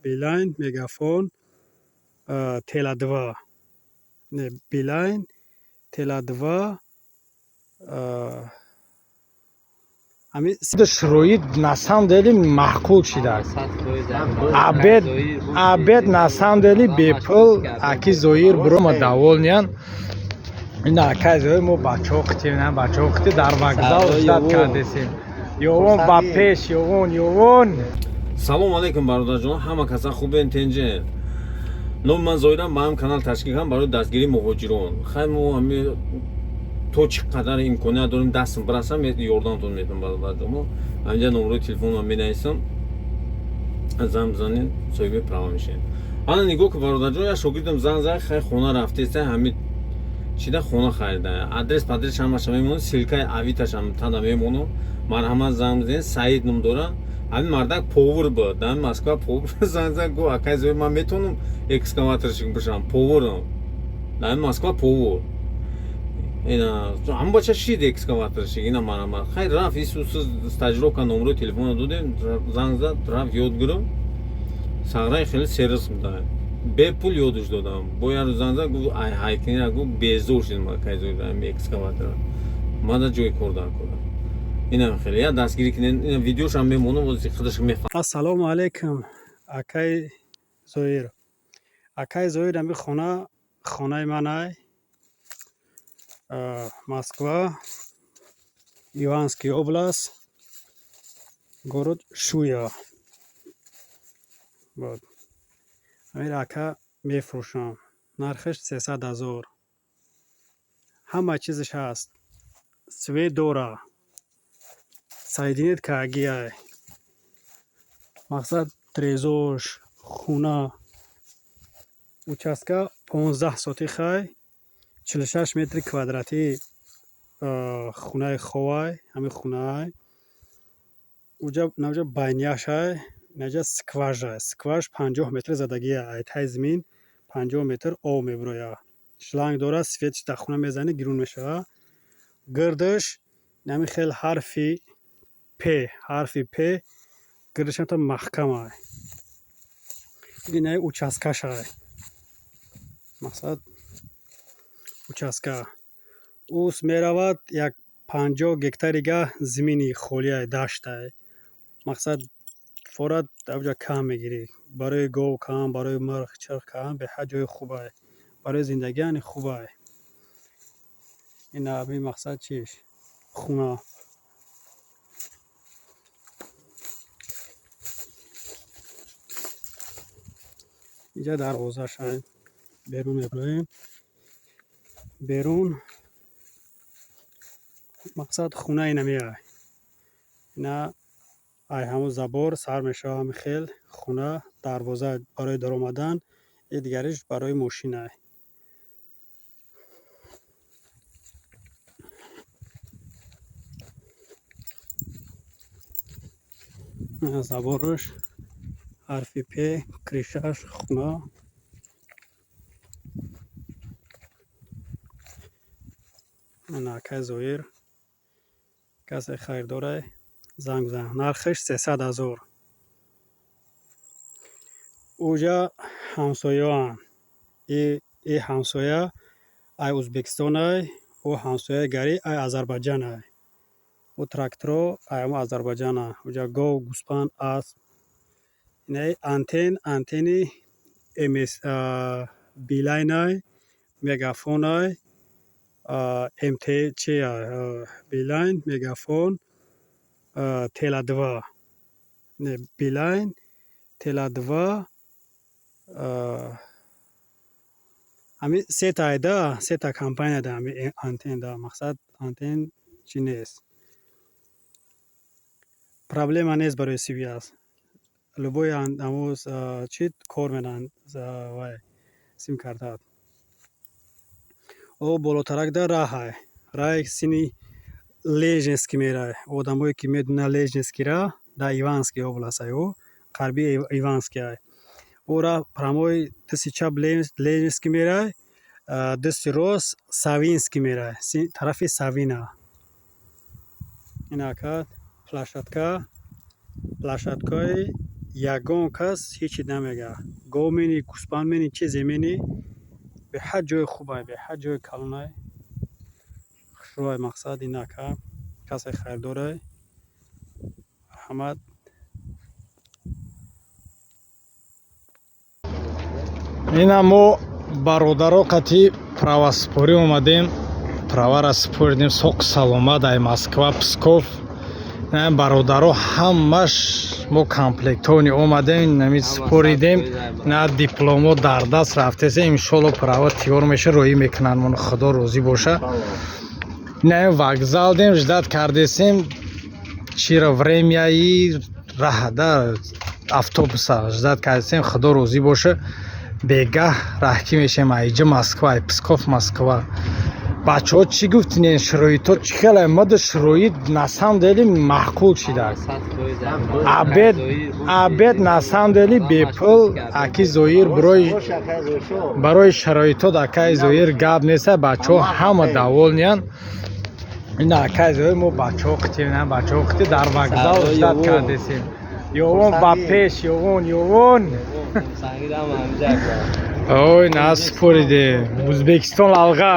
Билайн, Мегафон, Теле2, не, Билайн, Теле2. Ҳамин. Шароит на самом деле маъқул шидааст. Обед, обед на самом деле бепул. Аки Зоир бирома довольный-ян. Ина, акай Зоир, мо бачаҳо қитем, на бачаҳо қити дар вокзал ждать кардесем. Ёвон ба пеш, ёвон, ёвон. Салом алейкум, бародарҷон, ҳама каса хубен, тенҷен? Номи ман Зоирам. Ба ҳам канал ташкил кардам барои дастгирии муҳоҷирон. Хай, мо ҳами то чӣ қадар имконият дорем, дастам бирасам, ёрдамтон метавам, бародарҷоно. Ҳаминҷа номерои телефонам менависам, занг бизанед, соҳиби права мешавед. Ана, нигоҳ ки, бародарҷон, як шогирдам занг зад. Хай, хона рафтеста, ҳами чида хона харида. Адрес падрес ҳамаша мемонам, ссылка-и Авиташам тада мемонам. Марҳамат, занг бизанед. Саид ном дора. Ҳамин мардак повар буд дар Москва, повар. Занг зад, гуфт: «Акай Зоир, ман метавонам экскаваторщик бошам? Поварам дар Москва, повар». Ина, ҳамон бача шид экскаваторщик. Ина, марҳамат. Хай, рафт исус стажировка, номерои телефона додем, занг зад, рафт, ёд гирифт. Сағраи хеле серыс буда, бепул ёдаш додам. Бо як рӯз занг зад, гуфт: «Ай ҳайкина», гуфт, «безор шудем, акай Зоир, экскаватора мада ҷои кор дар кора». Инам хеле як дастгирӣ кунед. Ина, видеошам мемонам, бози худаш мефаҳмад. Ассалому алайкум, акай Зоир. Акай Зоир, ҳами хона хонаи манай, Москва, Ивановский область, город Шуя. Вот ҳамин, ака, мефурӯшам. Нархаш 300 000. Ҳама чизаш ҳаст, свет дора, соединить кагиай. Мақсад, трезош хуна, участка 15 сотихай, 46 метри квадратӣ. Хунаи ховай, ҳамин хунаай. Уҷа наҷа баня-шай, наҷа скважа. Скваж 50 метр задагия, ай таи замин 50 метр об мебирояд. Шланг дорад, свет-ш дар хона мезанӣ, гирун мешавад. Гирдаш ҳамин хел ҳарфи п, ҳарфи п. Гирдашам та маҳкамай. Инаи участка-шай. Мақсад, участка ус меравад, як 50 гектарига замини холиай, даштай. Мақсад, форат авҷа кам мегирӣ, барои гов кам, барои мурғ чирғ кам. Беҳад ҷои хубай барои зиндагӣ, яъне хубай. Ина, ҳамин мақсад чиш хуна. Инҷа дарвозашай, берун мебироем. Берун, мақсад, хуна ина меай. Ина, ай ҳамун забор сар мешава, ҳамин хел хуна, дарвоза барои даромадан, и дигариш барои мошинай. Забораш ҳарфи п, крыша-ш хуна. Ина, акай Зоир, касе харидорай, занг бизан. Нархаш 300 000. Уҷа ҳамсояанд. И ҳамсоя ай Ӯзбекистонай, ӯ ҳамсояи гари ай Озарбайҷанай. Ӯ тракторо ай ҳамун Озарбайҷана. Уҷа гов, гӯспанд, асп. Инаи антен, антени мс, Билайнай, Мегафонай, мт чи, Билайн, Мегафон, Теле2, не, Билайн, Теле2. Ҳамин сетайда, сета компанияда ҳамин антенда. Мақсад, антен чӣ нест, проблема нест барои связь. Любой ҳамун чи кор менанд, вай симкартаат. О, болотаракда раҳай, раҳе сини Леженский мерай. Одамое ки медонанд Леженскийра, дар Ивановский область ай, ӯ ғарбии Ивановский ай. Ӯ раҳ прямой дасти чап Леженский мерай, дасти рост Савинский мерай, тарафи Савина. Ин ака площадка, площадкаи. Ягон кас ҳечи намега. Гов мени, гӯсфанд мени, чизе мени, беҳад ҷои хубай, беҳад ҷои калонай. Хушрӯай мақсад ин ака. Касе хайрдорай. Марҳамат. Ина мо бародаро қати праваспорӣ омадем, правара супоридем соқ саломат ай Москва, Псков. Ина бародаро ҳамаш мо комплектони омадем, нами супоридем, на дипломо дар даст рафтеса, иншолло права тиёр меша, роӣ мекунанд мон, худо розӣ боша. Ина вокзал дем, ждать кардесем, чира времяи раҳда автобуса ждать кардесем, худо розӣ боша. Бегаҳ раҳкӣ мешем айҷа Москва, ай Псков Москва. Бачаҳо чӣ гуфтинен, шароито чӣ хеле мада шароит на самом деле маъқул шидак. Обед, обед на самом деле бепул аки Зоир барои шароитот акаи Зоир гап неста, бачаҳо ҳама довольныянд. Ина акаи Зоир мо бачаҳо қитем, на бачаҳо қити дар вокзал ждать кардесем. Ёвон ба пеш, ёвон, ёвон. Ой, на супориде. Ӯзбекистон алға.